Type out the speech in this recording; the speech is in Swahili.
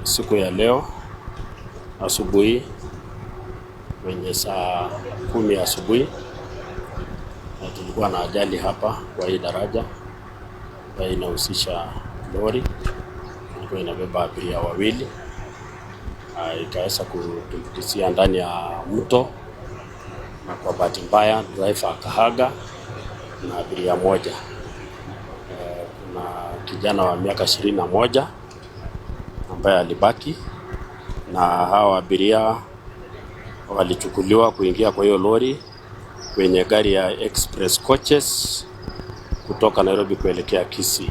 Siku ya leo asubuhi kwenye saa 10 asubuhi tulikuwa na ajali hapa kwa hii daraja ambayo inahusisha lori ilikuwa inabeba abiria wawili, ikaweza kutumbukizia ndani ya mto, na kwa bahati mbaya driver akahaga na abiria moja. Kuna kijana wa miaka 21 ambaye alibaki, na hawa abiria walichukuliwa kuingia kwa hiyo lori kwenye gari ya Express Coaches kutoka Nairobi kuelekea Kisii.